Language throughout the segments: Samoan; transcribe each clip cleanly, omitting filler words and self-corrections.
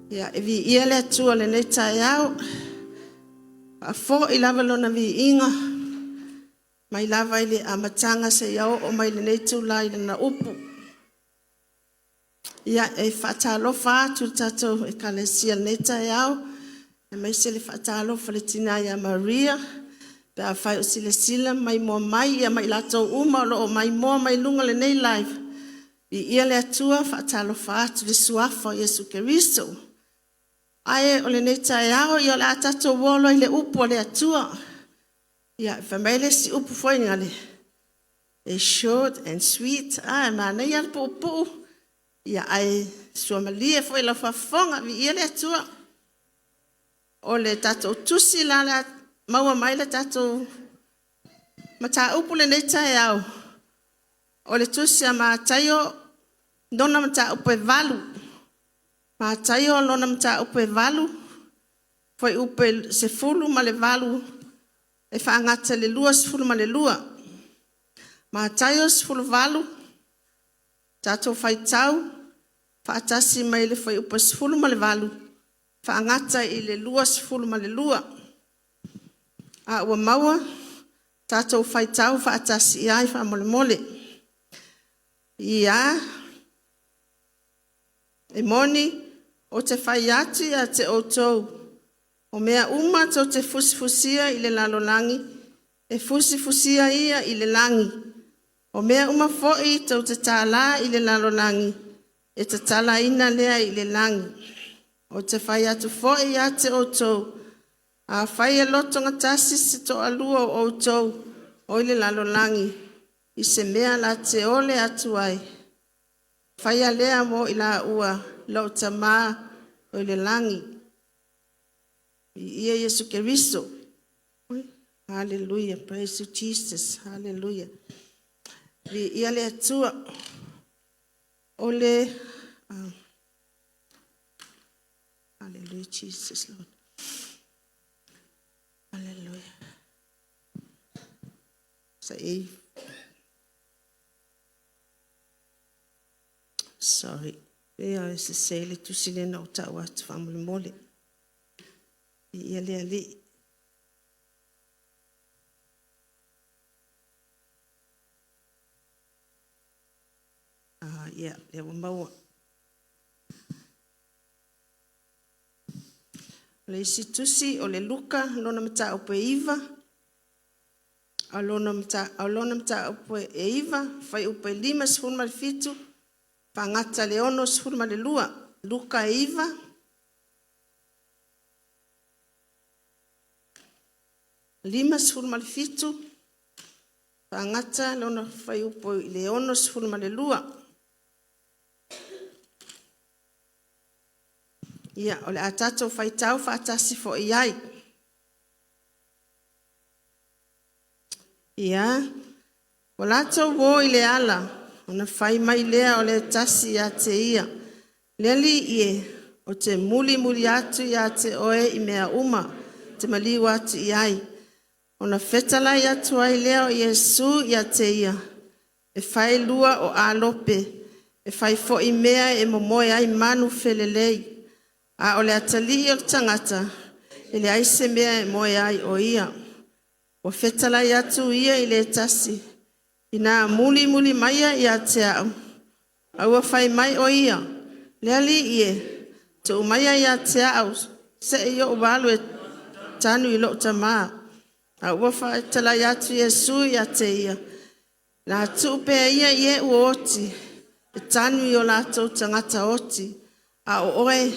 Ia, e viia le Atua i lenei taeao, faafoi lava Lona viiga mai lava i le amataga seia oo mai i lenei itula i Lana upu. Ia, e faatalofa atu i le tatou Ekalesia i lenei taeao, aemaise le faatalofa i le tina ia Maria pe afai o silasila ma maimoa mai, ma i latou uma o lo o maimoa mai i luga o lenei live. Viia le Atua. E faatalofa atu i le Suafa o Iesu Keriso. Ae o lenei taeao, o le a tatou o loa i le upu a le Atua. Ia, fai mai le isi upu foi lea, e short and sweet, e manaia lava le puupuu ae suamalie foi i lau faafofoga. Viia le Atua. O le tatou tusi la o le a maua mai le tatou mataupu i lenei taeao, o le tusi a Mataio lona mataupu e 8. Mataio lona mataupu e 8, fuaiupu e 18 e faagata i le 22. Mataio 18, tatou faitau faatasi mai le fuaiupu 18 faagata i le 22. A ua maua, tatou faitau faatasi i ai faamolemole. Ia, e moni ou te fai atu ia te outou, o mea uma tou te fusifusia i le lalolagi, e fusifusia ia i le lagi. O mea uma foi tou te tālā i le lalolagi, e tatalaina lea i le lagi. Ou te fai atu foi ia te outou, afai e lotogatasi se toalua o outou o i le lalolagi i se mea la te ole atu ai, faia lea mo i laua e lou Tama oi le lagi. Viia Iesu Keriso. Hallelujah. Praise you Jesus. Hallelujah. Viia le Atua. O le Hallelujah Jesus Lord. Hallelujah. Sa ei. Sorry. Pei lava e sese le tusi lea na ou tau atu faamolemole. Viia le Alii. Ah, ia, lea ua maua. O le isi tusi o le Luka, lona mataupu e 9, o lona mataupu e 9, fuaiupu e 57, faagata le 62. Luka 9, 57, faagata lona fuaiupu i le 62. Ia, o le a tatou faitau faatasi foi i ai. Ia, ua latou o i le ala, ona fai mai lea o le tasi ia te ia, “Le Alii e, ou te mulimuli atu ia te oe i mea uma e te maliu atu i ai.” Ona fetalai atu ai lea o Iesu ia te ia, “E fai lua o alope, e fai foi mea e momoe ai manu felelei, a o le atalii o le tagata, e leai se mea e moe ai o ia.” Ua fetalai atu ia i le tasi, “Ina mulimuli maia ia te au,” a ua fai mai o ia, “Le Alii e, tuu maia ia te au se i ou alu e tanu i lou tama.” A ua fetalai atu Iesu ia te ia, “Le a tuu pea ia i e ua oti e tanu i o latou tagata oti, a o oe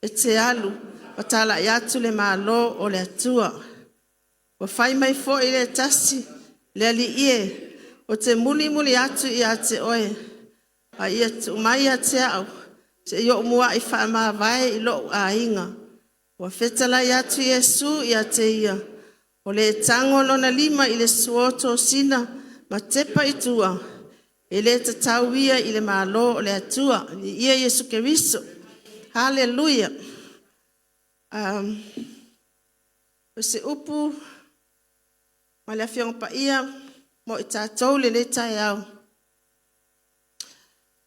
e te alu ma talai atu le Malo o le Atua.” Ua fai mai foi le tasi, “Le Alii e, ou te mulimuli atu ia te oe, a ia tuu mai ia te au se i ou muai faamavae i lou aiga.” Ua fetalai atu Iesu ia te ia, “O le tago lona lima i le suo tosina ma tepa i tua, e le tatau ia i le Malo o le Atua.” Viia Iesu Keriso. Hallelujah. O se upu mai le Afioga Paia mo i tatou i lenei taeao,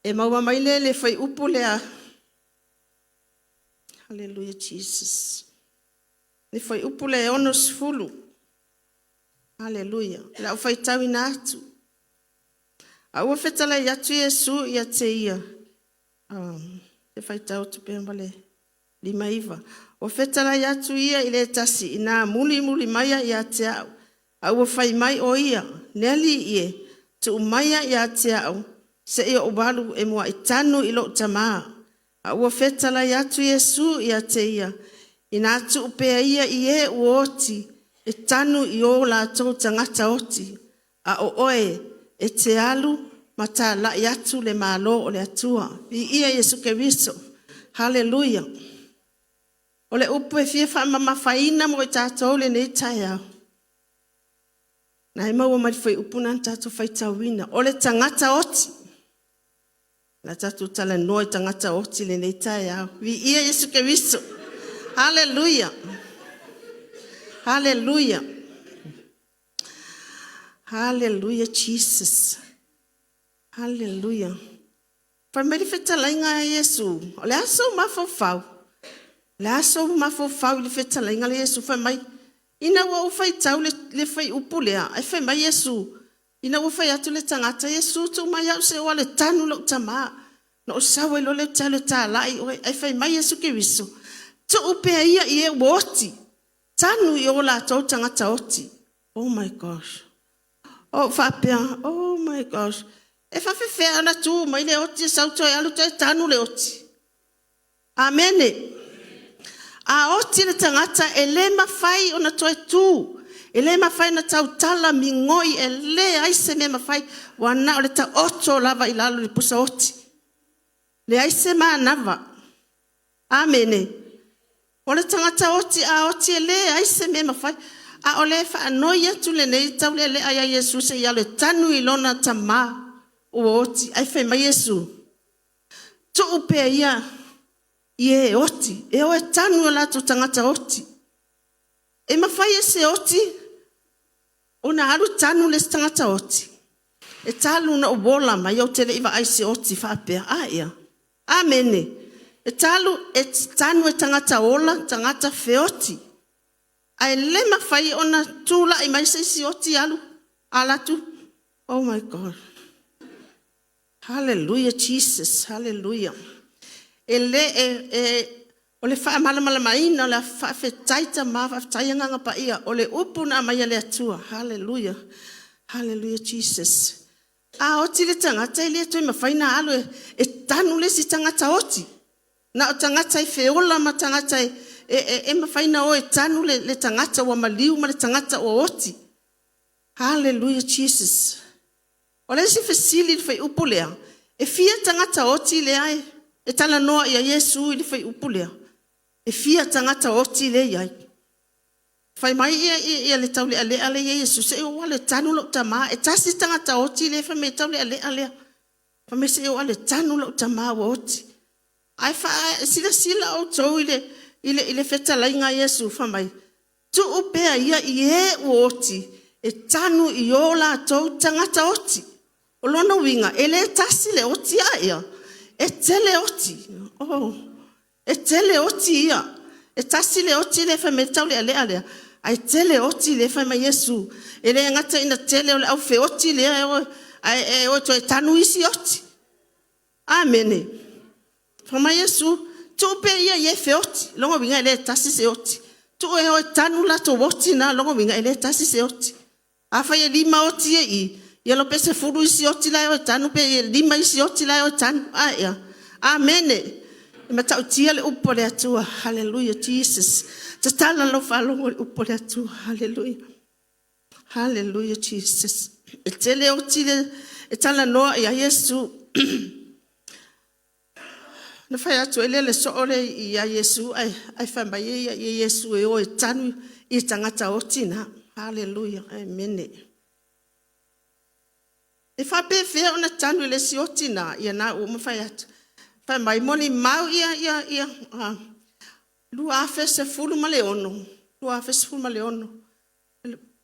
e maua mai lea i le fuaiupu lea, Hallelujah Jesus. Le fuaiupu le 60. Hallelujah. O le a ou faitauina atu. A ua fetalai atu Iesu ia te ia, e faitau atu pea ma le 59. Ua fetalai atu ia i le tasi ina mulimuli maia ia te au, a ua fai mai o ia, le Alii e, tuu maia ia te au, se i ou alu e muai tanu i lou tamā. A ua fetalai atu Iesu ia te ia, ina tuu pea ia i e ua oti, e tanu i o latou tagata oti, a o oe e te alu ma talai atu le Malo o le Atua. Viia Iesu Keriso. Haleluia. O le upu e fia faamamafaina mo i tatou lenei taeao, na e maua mai le fuaiupu lena na tatou faitauina, o le tagata oti. O le a tatou talanoa i tagata oti i lenei taeao. Viia Iesu Keriso. Haleluia. Haleluia. Haleluia Jesus. Haleluia. Fai mai le fetalaiga a Iesu, o le a sou mafaufau? O le a sou mafaufau i le fetalaiga lea a Iesu fai mai, ina ua ou faitau le fuaiupu lea, ae fai mai Iesu, ina ua fai atu le tagata, Iesu tuu mai au se i ou alu e tanu lou tama, ona ou sau ai loa lea ou te alu e talai oe. Ae fai mai Iesu Keriso, tuu pea ia i e ua oti, tanu i o latou tagata oti. Oh my gosh. Ou faapea, oh my gosh, e faapefea ona tu mai le oti sau toe alu toe tanu le oti? Amene. A oti le tagata e le mafai ona toe tu, e le mafai ona tautala, migoi, e leai se mea e mafai, ua na o le taoto lava i lalo i le pusa oti. Leai se manava. Amene. O le tagata oti a oti e leai se mea e mafai. A o le faanoi atu lenei taulealea ia Iesu se i alu e tanu i lona tama ua oti. Ae fai mai Iesu, tuu pea ia i e oti, e o e tanu i o latou tagata oti. E mafai e se oti ona alu tanu le isi tagata oti? E talu ona ou ola mai ou te le i vaai i se oti faapea. A ia? Amene. E talu e tanu e tagata ola tagata feoti. Ae le mafai ona tulai mai se isi oti alu atu. Oh my God. Hallelujah Jesus. Hallelujah. E le e, o le faamalamalamaina o le faafetai Tama, faafetai Agaga Paia, o le upu na aumai e le Atua. Hallelujah. Hallelujah Jesus. A oti le tagata e le toe mafai ona alu e tanu le isi tagata oti. Na o tagata e feola ma tagata e mafai ona o e tanu le tagata ua maliu ma le tagata ua oti. Hallelujah Jesus. O le isi fesili i le fuaiupu lea, e fia tagata oti lea e talanoa i ai Iesu i le fuaiupu lea? E fia tagata oti lea e i ai? Fai mai ia le taulealea lea ia Iesu, se i ou alu e tanu lou tama. E tasi le tagata oti lea fai mai e taulealea lea. Fai mai se i ou alu e tanu lou tama ua oti. Ae silasila outou i le fetalaiga a Iesu fai mai, tuu pea ia i e ua oti e tanu i o latou tagata oti. O lona uiga, e le tasi le oti a ia, e tele oti. Oh, e tele oti ia. E tasi le oti lea fai mai e taulealea lea, ae tele oti lea fai mai Iesu. E le gata ina tele o le au feoti lea e o, ae o e toe tanu isi oti. Amene. Fai mai Iesu, tuu pea ia i e feoti. Lona uiga e le tasi se oti. Tuu e o e tanu latou oti na, lona uiga e le tasi se oti. Afai e 5 oti e i, ia iloa pe 10 isi oti la e o e tanu, pe 5 isi oti la e o e tanu. Ae Amene. E matautia le upu a le Atua. Hallelujah Jesus. Tatala lau faalogo i le upu a le Atua. Hallelujah. Hallelujah Jesus. E tele oti le e talanoa i ai Iesu. Na fai atu ai lea le soo lea ia Iesu, ae fai mai ia Iesu e o e tanu i tagata oti na. Hallelujah. Amene. E faapefea ona tanu e le isi oti na? Ia na ua uma fai atu. Fai mai, molimau ia 2016, 2016,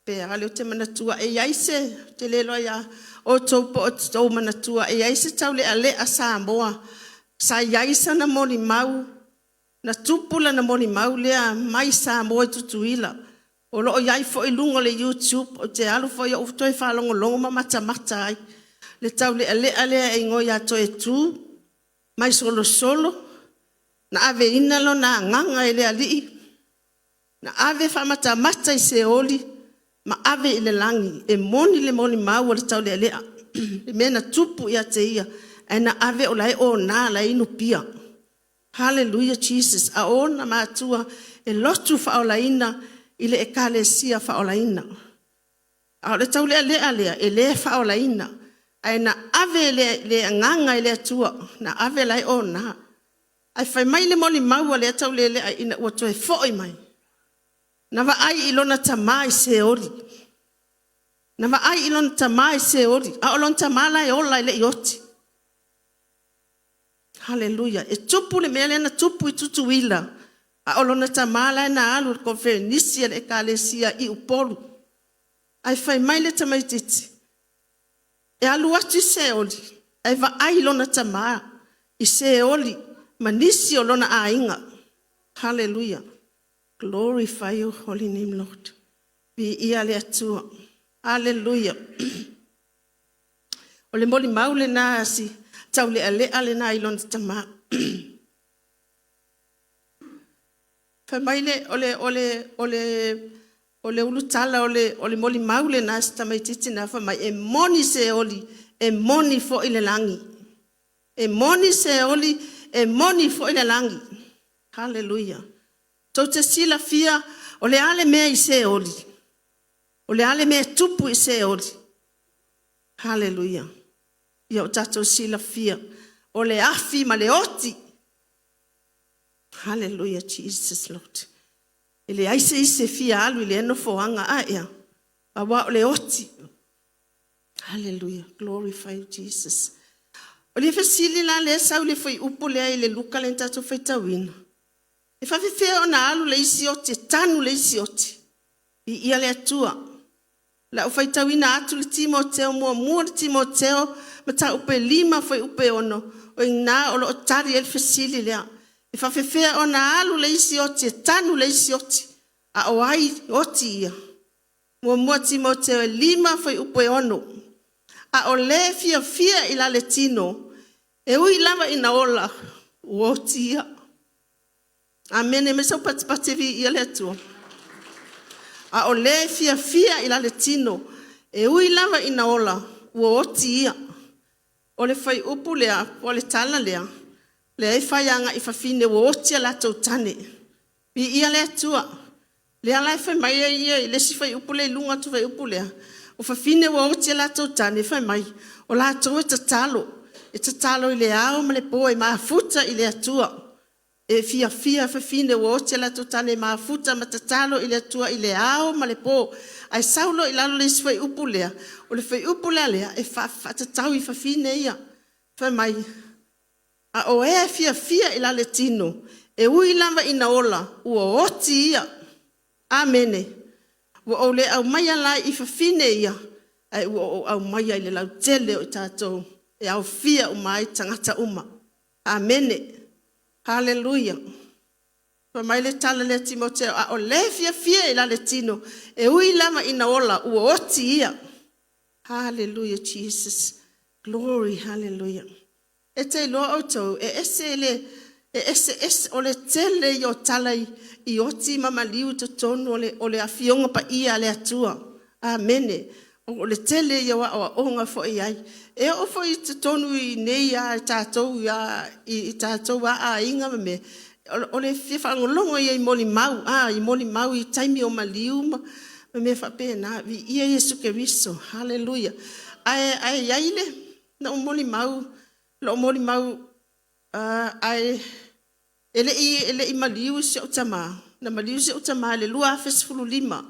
pe a lea ou te manatua, e i ai se, ou te le iloa ia outou po o outou manatua, e i ai se taulealea Samoa sa i ai sana molimau. Na tupu lana molimau lea mai Samoa i Tutuila. O lo o i ai foi i luga o le YouTube, ou te alu foi ou toe faalogologo ma matamata ai le taulealea lea e igoa ia Toetu mai Solosolo, na aveina lona agaga e le Alii, na ave faamatamata i Seoli ma ave i le lagi. E moni le molimau a le taulealea i le mea na tupu ia te ia, ae na ave o la e ona o la e inupia. Hallelujah Jesus. A o ona matua e lotu faaolaina i le Ekalesia Faaolaina. A o le taulealea lea, e le faaolaina, ae na ave le agaga e le Atua, na ave o la e ona. Ae fai mai le molimau a lea taulealea ina ua toe foi mai, na vaai i lona tama i Seoli, na vaai i lona tama i Seoli, a o lona tama la e ola e le i oti. Haleluia. E tupu le mea lea na tupu i Tutuila, a o lona tama la na alu i le koneferenisi a le Ekalesia i Upolu. Ae fai mai le tamaitiiti, e alu atu i Seoli ae vaai i lona tama i Seoli ma nisi o lona aiga. Haleluia. Glorify your holy name, Lord. Viia le Atua. Haleluia. O le molimau lena a si taulealea lena i lona tama. Fai mai o le ulutala o le molimau lena a si tamaitiiti lena fai mai, e moni Seoli, e moni foi le lagi. E moni Seoli, e moni foi le lagi. Haleluia. Tou te silafia o le a le mea i Seoli? O le a le mea e tupu i Seoli? Haleluia. Ia o tatou silafia, o le afi ma le oti. Haleluia Jesus Lord. E leai se isi e fia alu i lea nofoaga, ae aua o le oti. Haleluia. Glorify Jesus. O le fesili la lea e sau i le fuaiupu lea i le Luka lea na tatou faitauina, e faapefea ona alu le isi oti e tanu le isi oti? Viia le Atua. O le a ou faitauina atu le Timoteo muamua, le Timoteo mataupu e 5 fuaiupu e 6, o i ina o lo o tali ai le fesili lea. E faapefea ona alu le isi oti e tanu le isi oti? A o ai oti ia? 1 Timoteo 5 fuaiupu e 6. A o le fiafia i la le tino, e ui lava ina ola, ua oti ia. Amene. Aumai sau patipati e viia le Atua. A o le fiafia i la le tino, e ui lava ina ola, ua oti ia. O le fuaiupu lea po o le tala lea, lea e fai agai i fafine ua oti a latou tane. Viia le Atua. Lea la e fai mai ai ia i le isi fuaiupu lea i luga atu o le fuaiupu lea, o fafine ua oti a latou tane, fai mai o latou e tatalo, e tatalo i le ao ma le po e mafuta i le Atua. E fiafia fafine ua oti a latou tane e mafuta ma tatalo i le Atua i le ao ma le po. Ae sau loa i lalo le isi fuaiupu lea, o le fuaiupu la lea e faatatau i fafine ia. Fai mai, a o e fiafia i la le tino, e ui lava ina ola, ua oti ia. Amene. Ua ou le aumaia la i fafine ia, ae ua ou aumaia i le lautele o i tatou e aofia uma ai tagata uma. Amene. Haleluia. Fai mai le tala lea Timoteo, a o le fiafia i la le tino, e ui lava ina ola, ua oti ia. Hallelujah Jesus. Glory, hallelujah. E te iloa outou, e ese le, e ese ese, o le tele ia o tala i oti ma maliu i totonu o le Afioga Paia a le Atua. Amene. O le tele ia o aoaoga foi i ai. E oo foi i totonu i inei lava i tatou lava aiga ma mea, o le fia faalogologo ia i molimau, i molimau i taimi o maliu ma mea faapena. Viia Iesu Keriso. Haleluia. Ae i ai lou molimau, ae le i maliu si ou tama, na maliu si ou tama i le 2015,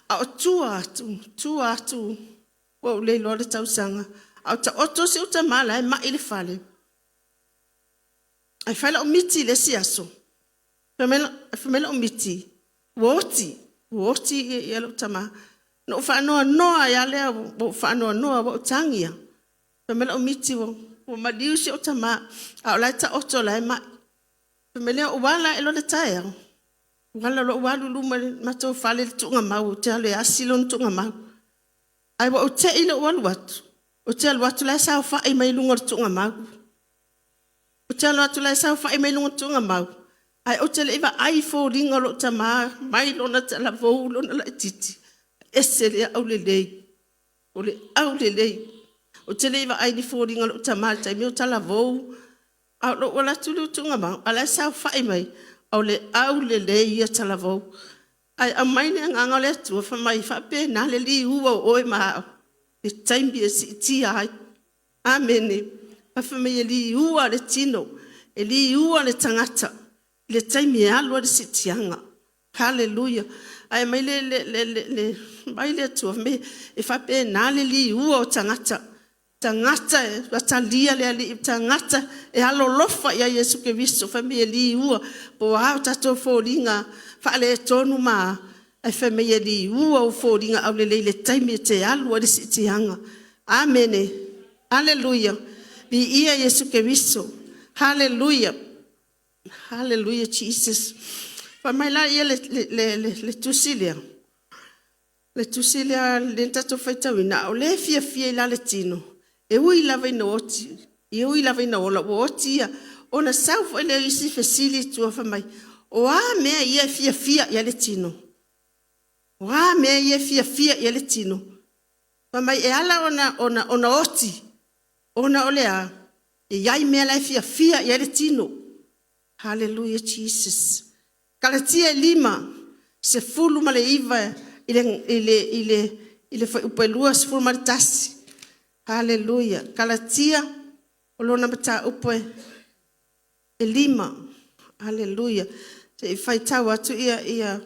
a o tua atu, tua atu, ua ou le iloa le tausaga, a o taoto si ou tama o la e mai i le fale, ae fai lau miti i le isi aso, fai mai lau miti, ua oti, ua oti lou tama. Na ou faanoanoa ai lava lea, ua ou faanoanoa ua ou tagi lava, fai mai lau miti ua maliu si ou tama, a o la e taoto o la e mai. Fai mai lea, ou ala ae loa le taeao, ou ala loa ou alu i luma i le matou fale i le tuugamau ou te alu e asi lona tuugamau. Ae ua ou te i lou alu atu, ou te alu atu o la e saofai mai luga o le tuugamau. Ou te alu atu o la e saofai mai luga o le tuugamau, ae ou te le i vaai i foliga o lou tama mai lona talavou i lona laitiiti, e ese le aulelei, o le aulelei. Ou te le i vaai i ni foliga o lou tama i le taimi o talavou, a o lou alu atu lea i le tuugamau a o la e saofai mai, o le aulelei ia talavou. Ae aumai le Agaga o le Atua fai mai e faapena le liua o oe ma au i le taimi e siitia ai. Amene. Fai mai e liua le tino, e liua le tagata i le taimi e alu ai le siitiaga. Haleluia. Ae aumai le Atua fai mai e faapena le liua o tagata, tagata e talia le Alii, o tagata e alolofa ia Iesu Keriso, fai mai e liua. Po o a tatou foliga faaletonu ma a, ae fai mai e liua ou foliga aulelei i le taimi e te alu ai i le siitiaga. Amene. Aleluia. Viia Iesu Keriso. Haleluia. Haleluia Jesus. Fai mai lea o le tusi lea, le tusi lea na tatou faitauina, a o le fiafia i la le tino, e ui lava ina oti, e ui lava ina ola, ua oti ia. Ona sau foi lea o isi fesili i tua fai mai, o a mea ia e fiafia i ai le tino? O a mea ia e fiafia i ai le tino? Fai mai e ala ona oti, ona o le a? E i ai mea la e fiafia i ai le tino. Hallelujah Jesus. Kalatia 5:19 i le fuaiupu 21. Hallelujah. Kalatia o lona mataupu e 5. Hallelujah. Se i faitau atu ia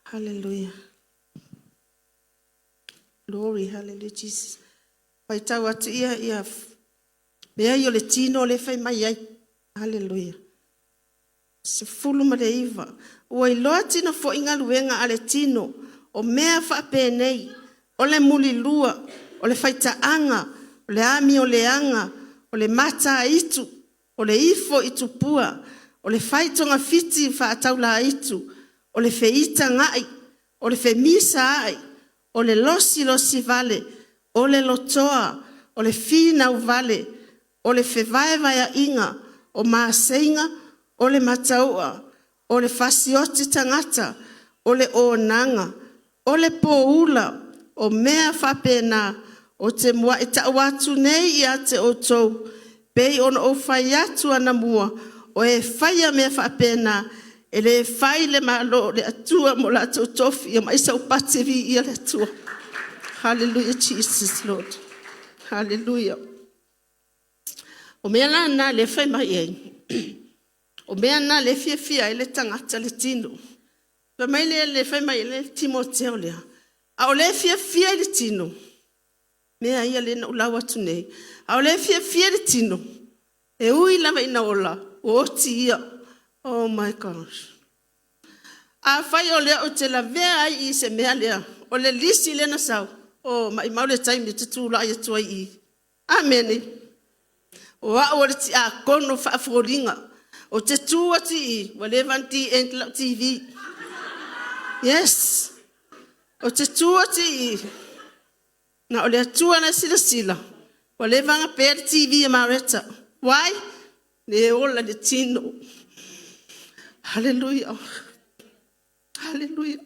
Hallelujah. Glory, hallelujah Jesus. Faitau atu ia mea ia o le tino lea e fai mai ai. Hallelujah. 19. Ua iloa tino foi galuega a le tino, o mea faapenei, o le mulilua, o le faitaaga, o le amioleaga, o le mataitu, o le ifo i tupua, o le faitogafiti faataulaitu, o le feitagai, o le femisaai, o le losilosi vale, o le lotoa, o le finau vale, o le fevaevaeaiga, o maseiga, o le mataua, o le fasioti tagata, o le onaga, o le poula, o mea faapena. Ou te muai tau atu nei ia te outou, pei ona ou fai atu anamua, o e faia mea faapena, e le fai le Malo o le Atua mo latou tofi. Aumai sau pati, viia le Atua. Hallelujah Jesus Lord. Hallelujah. O mea la na o lea e fai mai ai, o mea na o lea e fiafia ai le tagata i le tino. Fai mai le Timoteo lea, a o le fiafia i le tino, mea ia lea na ou lau atu nei, a o le fiafia i le tino, e ui lava ina ola, ua oti ia. Oh my gosh. Afai o lea ou te lavea ai i se mea lea, o le lisi lea na sau, oh, maumau le taimi ou te tulai atu ai i i. Amene. O au o le tiakono faafoliga. Ou te tu atu i i, ua leva ona the end lau TV. Yes. Ou te tu atu i i, na o le Atua la e silasila, ua leva ona pe le TV a Mareta. Why? Le ola le tino. Hallelujah. Hallelujah.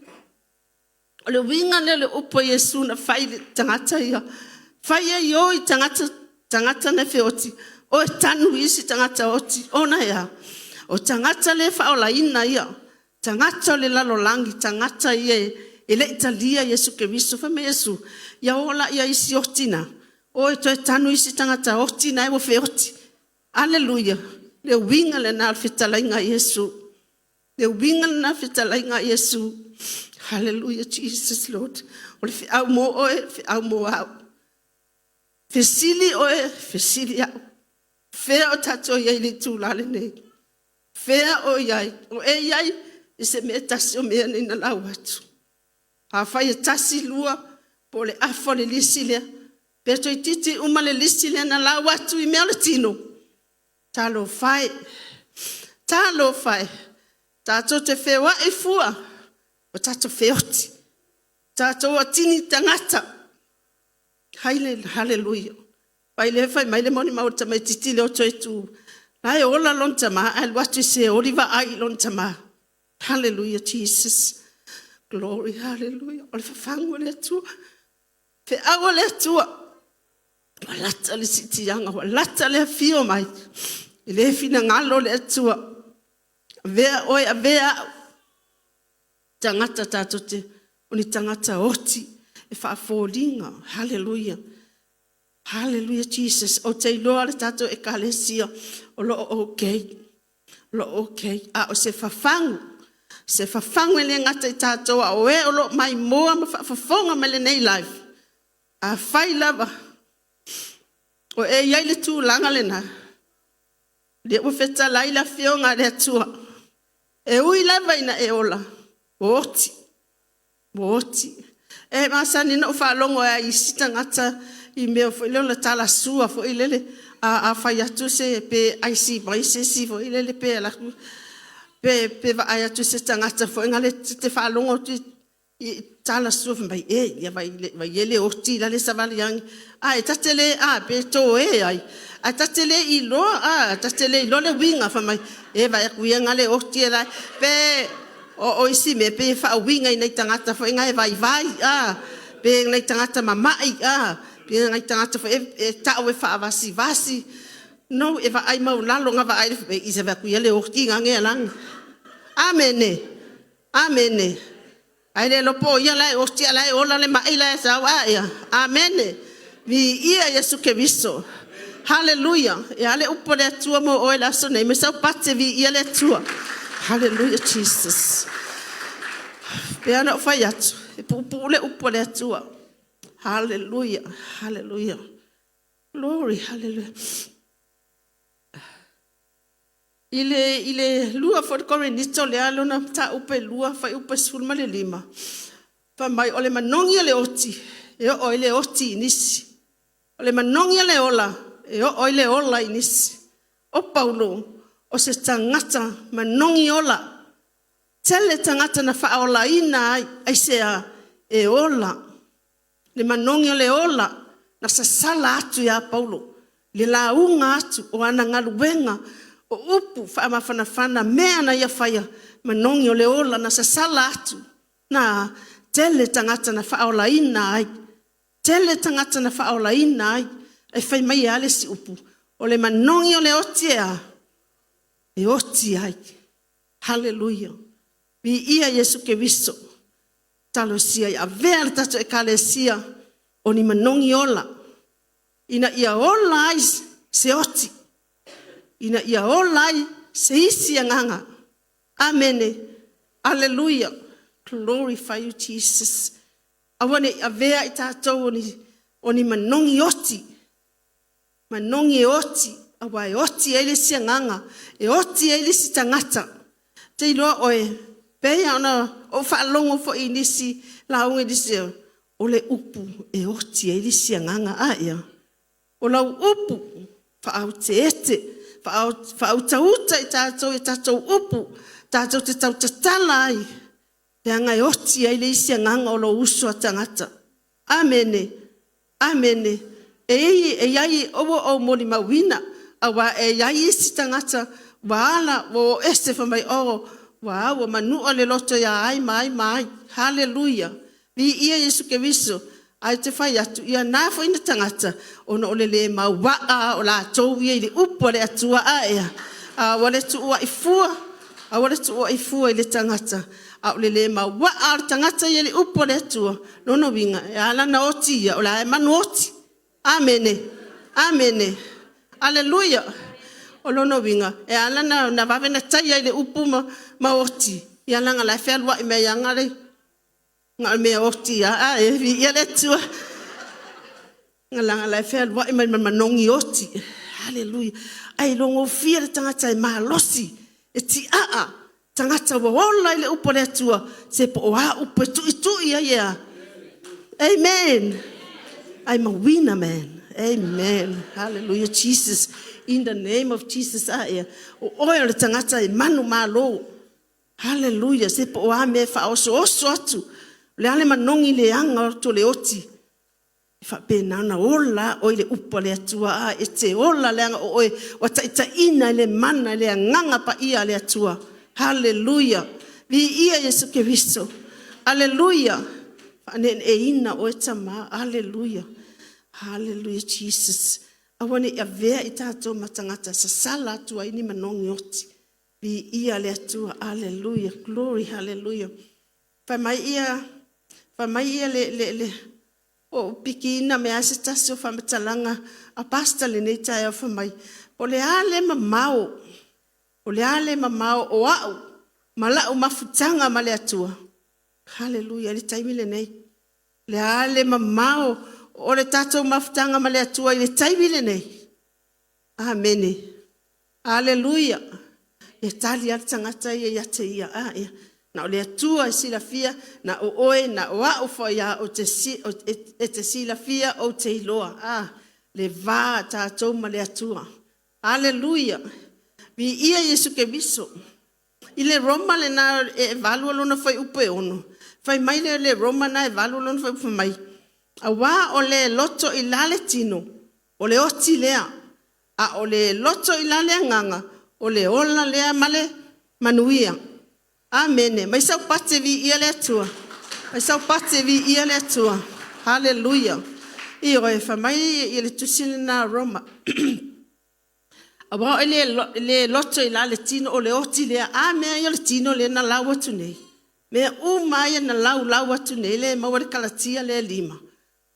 O le uiga lea o le upu a Iesu na fai i le tagata ia, fai ai o i tagata, tagata na feoti, o e tanu i isi tagata oti, ona e a? O tagata le faaolaina ia, tagata o le lalolagi, tagata ia e le i talia Iesu Keriso. Fai mai Iesu, ia o la i isi oti na, o e toe tanu isi tagata oti na ua feoti. Aleluia. Le uiga lena o le fetalaiga a Iesu. Le uiga lena o le fetalaiga a Iesu. Hallelujah Jesus Lord. O le feau mo oe, o le feau mo au. Fesili oe, fesili au. Fea o tatou i ai i le itula lenei? Fea o i ai? O e i ai i se mea e tasi o mea nei na lau atu? Afai e tasi, lua, po o le afa o le lisi lea, pe toeitiiti uma le lisi lea na lau atu i mea o le tino, talofa e, Talofa e, tatou te feoai fua, ua tatou feoti, tatou atini tagata. Haleluia. Vaai lea fai mai le molimau a le tamaitiiti lea o Toeae, la e ola lona tama ae alu atu e seoli vaai i lona tama. Hallelujah Jesus, Glory Hallelujah. O le fafagu o le Atua, feau a le Atua, ua lata le siitiaga, ua lata le afio mai. E le finagalo le Atua, avea oe avea au, tagata tatou te, o ni tagata oti e faafoliga. Hallelujah. Hallelujah Jesus. Ou te iloa le tatou Ekalesia o lo o okay, o lo o okay, a o se fafagu, se fafagu e le gata ia tatou a o e o lo o maimoa ma faafofoga mai lenei live, afai lava o e i ai i le tulaga lena, lea ua fetalai le Afioga a le Atua, e ui lava ina e ola, ua oti, ua oti. E masani ona ou faalogo lava i isi tagata i mea foi lele o le talasua foi lele, a fai atu pe aisi mai se isi foi lele pe alu atu pe vaai atu i se tagata foi lele ta te faalogo atu i talasua fai mai, e, vaai e le oti la le savali ane. Ae ta te le, pe toe ai, ae ta te le iloa, ta te le iloa le uiga, fai mai, e vaai atu ia le oti la e… Pe o isi mea pei e faauiga i nai tagata foi na e vaivai pe o nai tagata mamai pe o nai tagata foi e tau e faavasivasi. No, e vaai maualalo, na vaai i ai, vaai atu ia le oti lale. Amene. Amene. Ae le iloa po o ia la e oti a o la e ola le mai la e sau. Amene. Viia Iesu Keriso. Haleluia. E a le upu a le Atua mo oe i le aso lenei? Aumai sau pate viia le Atua. Hallelujah Jesus. E pei lava ona ou fai atu, e puupuu le upu a le Atua. Haleluia, haleluia, glory, haleluia. I le 2 foi Korinito lea lona mataupu e 2 fuaiupu e 15, fai mai, o le manogi o le oti e oo ai le oti i nisi, o le manogi o le ola e oo ai le ola i nisi. O Paulo, o se tagata manogi ola. Tele tagata na faaolaina ai. Aisea? E ola, le manogi o le ola na sasala atu ia Paulo i le lauga atu, o ana galuega, o upu faamafanafana, mea na ia faia, manogi o le ola na sasala atu. Na tele tagata na faaolaina ai, tele tagata na faaolaina ai. Ae fai mai e a le isi upu? O le manogi o le oti e a? E oti ai. Haleluia. Viia Iesu Keriso. Talosia ia avea le tatou Ekalesia o ni manogi ola ina ia ola ai se oti, ina ia ola ai se isi agaga. Amene. Aleluia. Glorify you Jesus. Aua ne i avea i tatou o ni manogi oti, manogi e oti, aua e oti ai le isi agaga, e oti ai le isi tagata. Ou te iloa oe, pei lava ona ou faalogo foi i nisi lauga i nisi, o le upu e oti ai le isi agaga. A ia? O lau upu faauteete, faautauta i tatou i a tatou upu tatou te tautatala ai, leaga e oti ai le isi agaga o lou uso a tagata. Amene. Amene. E i ai, ua ou molimauina, aua e i ai isi tagata ua ala ua o ese fai mai, oh, ua au ua manua le loto ia ai ma ai ma ai. Haleluia. Viia Iesu Keriso. Ae ou te fai atu, ia na foi tagata ona o le le mauvaa o latou ia i le upu a le Atua. Aua le tuuai fua, aua le tuuai fua i le tagata, a o le le mauvaa o le tagata ia i le upu a le Atua, lona uiga, e ala ona oti ia, o la e manuoti. Amene. Amene. Aleluia. O lona uiga, e ala ona vave ona taia i le upu ma oti, ia leaga o la e fealuai mai lava na o le mea oti lava. Viia le Atua. Leaga o la e fealuai mai ma le manogi oti. Haleluia. Ae iloagofie le tagata e malosi, e tiaa, tagata ua ola i le upu a le Atua, se po o a upu e tuitui ai e a? Amen. I'm a winner man. Amen. Hallelujah Jesus. In the name of Jesus, a ea, o oe o le tagata e manumalo. Haleluia. Se po o a mea e faaosooso atu, o le a le manogi leaga o le oti, e faapena ona ola lava oe i le upu a le Atua. A, e te ola leaga o oe ua taitaiina i le mana i le Agaga Paia a le Atua. Haleluia. Viia Iesu Keriso. Aleluia. Faaneeneeina oe Tama. Aleluia. Haleluia Jesus. Aua ne i avea i tatou ma tagata e sasala atu ai ni manogi oti. Viia le Atua. Aleluia. Glory. Haleluia. Fai mai le o pikiina mai lava se tasi o faamatalaga a Pastor i lenei taeao fai mai, o le a le mamao, o le a le mamao o au ma lau mafutaga ma le Atua? Haleluia. I le taimi lenei, o le a le mamao o le tatou mafutaga ma le Atua i le taimi lenei? Amene. Aleluia. E tali lava le tagata ia ia te ia, a ia, na o le Atua e silafia, na o oe, na o au foi lava e te silafia, ou te iloa le va o tatou ma le Atua. Aleluia. Viia Iesu Keriso. I le Roma lena e 8 lona fuaiupu e 6, fai mai le Roma lena e 8 lona fuaiupu fai mai, aua o le loto i la le tino, o le oti lea, a o le loto i la le agaga, o le ola lea ma le manuia. Amene. Aumai sau pati e viia le Atua. Aumai sau pati e viia le Atua. Haleluia. Ioe, fai mai le tusi lena a Roma, aua o le loto i la le tino, o le oti lea. A mea ia o le tino lea na lau atu nei? Mea uma lava ia na laulau atu nei lea e maua i le Kalatia lea 5,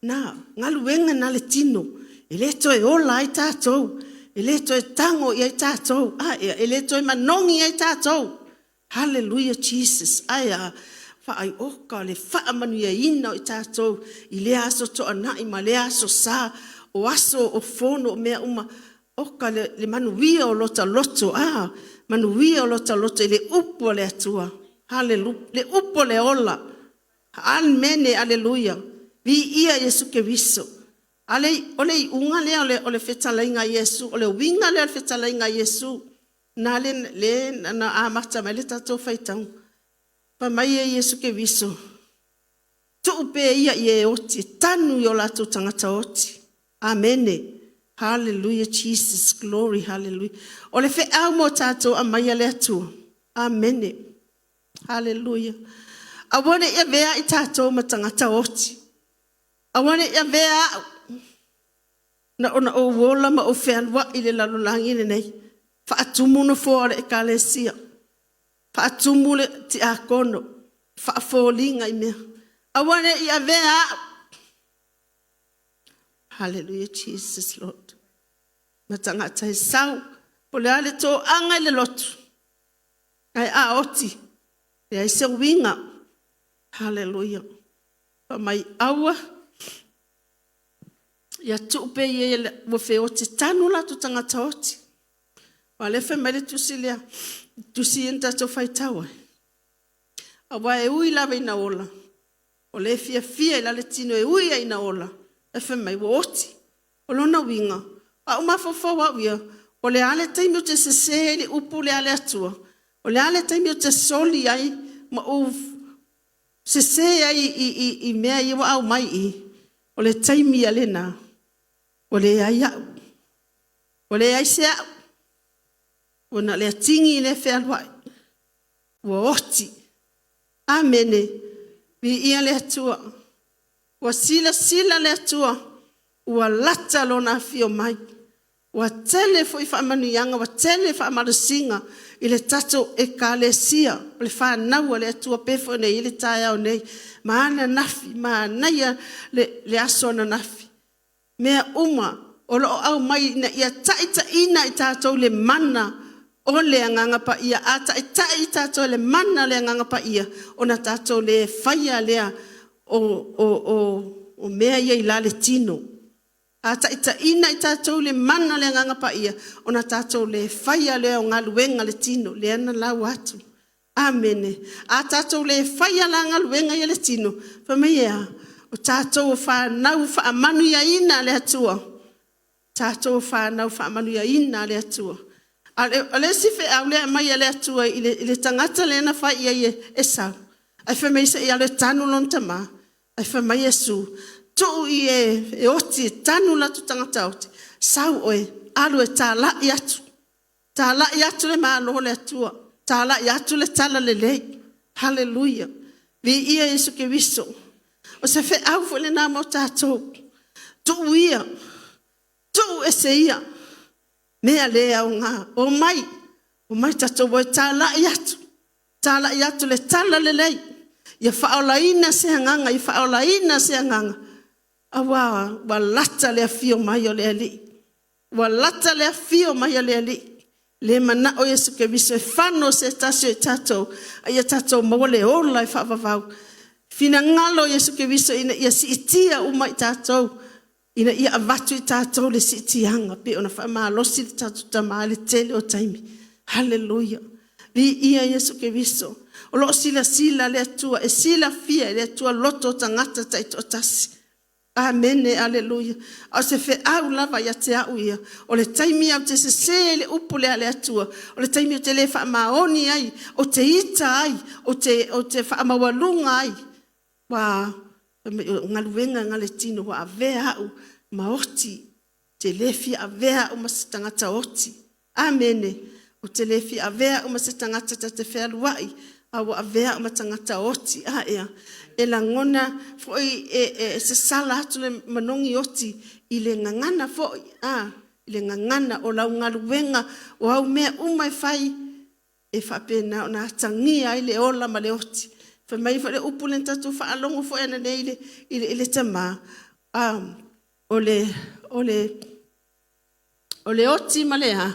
na, galuega lena a le tino, e le toe ola ai tatou, e le toe tago i ai tatou, e le toe manogi ai tatou. Haleluia Jesus. Ae a? Oka le faamanuiaina o i tatou i lea Aso Toonai ma lea Aso Sa, o aso o fono o mea uma, oka le manuia o lota loto, a, manuia o lota loto i le upu a le Atua. Haleluia. Le upu o le ola. Amene aleluia. Viia Iesu Keriso. O le iuga lea o le fetalaiga a Iesu, o le uiga lea o le fetalaiga a Iesu, lea na amata mai ai le tatou faitauga. Fai mai Iesu Keriso, tuu pea ia i e oti e tanu i o latou tagata oti. Amene. Haleluia Jesus. Glory. Haleluia. O le feau mo tatou aumai a le Atua. Amene. Haleluia. Aua ne i avea i tatou ma tagata oti. Aua ne i avea au na ona ou ola ma ou fealuai i le lalolagi lenei, faatumu nofoa o le ekalesia, faatumu le tiakono, faafoliga i mea. Aua ne i avea au. Hallelujah Jesus Lord. Ma tagata e sau, po o le a le toaga i le lotu, ae a oti, leai se uiga. Hallelujah. Fai mai, aua, ia tuu pea ia ua feoti, tanu o latou tagata oti. Aua o lea e fai mai le tusi lea, le tusi ia na tatou faitau ai, aua e ui lava ina ola, o le fiafia i la le tino e ui lava ina ola, ae fai mai ua oti. O lona uiga, a ou mafaufau au ia, o le a le taimi ou te sese ai i le upu lea a le Atua? O le a le taimi ou te soli ai ma ou sese ai i mea ia ua aumai i i? O le taimi lava lena ua leai au, ua leai se au, ua na o le atigi lea e fealuai, ua oti. Amene. Viia le Atua. Ua silasila le Atua ua lata Lona afio mai. Ua tele foi faamanuiaga, ua tele faamalosiga i le tatou Ekalesia, o le fanau a le Atua pei foi ona i ai le taeao nei. Ma ananafi, manaia le aso ananafi. Mea uma o lo o aumai ina ia taitaiina i tatou i le mana o le Agaga Paia. A taitai i tatou i le mana o le Agaga Paia, ona tatou le faia lea o mea ia i la le tino. A taitaiina i tatou i le mana o le Agaga Paia, ona tatou le faia lea o galuega a le tino lea na lau atu. Amene. A tatou le faia la galuega ia a le tino, fai mai e a? O tatou o fanau faamanuiaina a le Atua. Tatou o fanau faamanuiaina a le Atua. A o le isi feau lea e aumai e le Atua i le tagata lea na fai i ai e sau, ae fai mai se i alu e tanu lona tama, ae fai mai Iesu, tuu i e e oti e tanu o latou tagata oti, sau oe alu e talai atu, talai atu le Malo o le Atua, talai atu le Talalelei. Haleluia! Viia Iesu Keriso. O se feau foi lena mo tatou, tuu ia, tuu ese ia mea le aoga, omai, omai tatou o e talai atu, talai atu le Talalelei, ia faaolaina se agaga, ia faaolaina se agaga, aua ua lata le afio mai o le Alii, ua lata le afio mai o le Alii. E le manao Iesu Keriso e fano se tasi o i tatou, a ia tatou maua le ola e faavavau. Finagalo Iesu Keriso ina ia siitia uma i tatou, ina ia avatu i tatou le siitiaga pei ona faamalosi le tatou Tama i le tele o taimi. Haleluia! Viia Iesu Keriso. O lo o silasila le Atua, e silafia e le Atua loto o tagata taitoatasi. Amene aleluia. A o se feau lava ia te au ia, o le taimi lava ou te sese ai i le upu lea a le Atua, o le taimi ou te le faamaoni ai, ou te ita ai, ou te faamaualuga ai, aua o galuega na a le tino ua avea au ma oti, ou te le fia avea au ma se tagata oti. Amene. Ou te le fia avea au ma se tagata ta te fealuai, a ua avea au ma tagata oti. A ea? E lagona foi e sasala atu le manogi oti i le gagana foi, i le gagana o lau galuega, o au mea uma e fai, e faapena ona atagia ai le ola ma le oti. Fai mai foi le upu lea na tatou faalogo foi ananei i le tama, o le oti ma le a?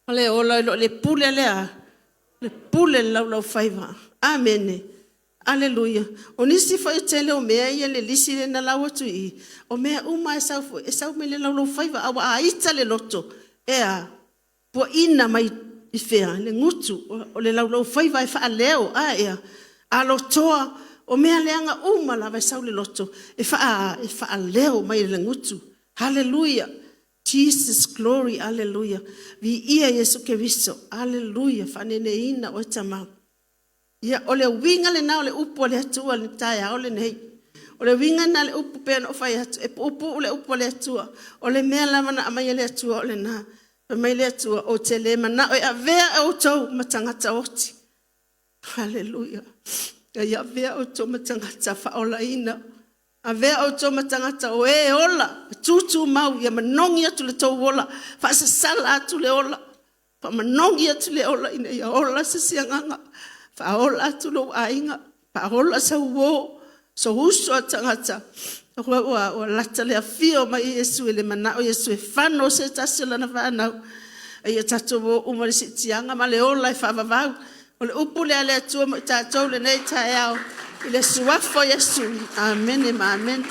Ma le ola, i lo le pule a le a? Le pule a le laulaufaiva. Amene. Aleluia. O nisi foi o tele o mea ia le lisi lea na lau atu i i, o mea uma lava e sau mai le laulaufaiva, ae a ita le loto, e a? Puaina mai i fea? Le gutu. O le laulaufaiva e faaleo, a ea? A lotoa, o mea leaga uma lava e sau i le loto, e faaleo mai e le gutu. Haleluia. Jesus glory, haleluia. Viia Iesu Keriso. Haleluia. Faaleleiina oe Tama. Ia, o le uiga lena o le upu a le Atua i le taeao lenei. O le uiga lena o le upu pei ona ou fai atu, e puupuu le upu a le Atua. O le mea lava na aumai e le Atua o lena. Fai mai le Atua, ou te le manao e avea outou ma tagata oti. Haleluia. A ia avea outou ma tagata faaolaina, avea outou ma tagata o e ola, tutumau, ia manogi atu le tou ola, faasasala atu le ola, faamanogi atu le ola ina ia ola se isi agaga, faaola atu lou aiga, faaola sau uo, sou uso a tagata, aua ua lata le afio mai o Iesu. E le manao Iesu e fano se tasi o lana fanau, a ia tatou o uma i le siitiaga ma le ola e faavavau. O le upu lea a le Atua mo i tatou i lenei taeao i le suafa o Iesu. Amene ma amene.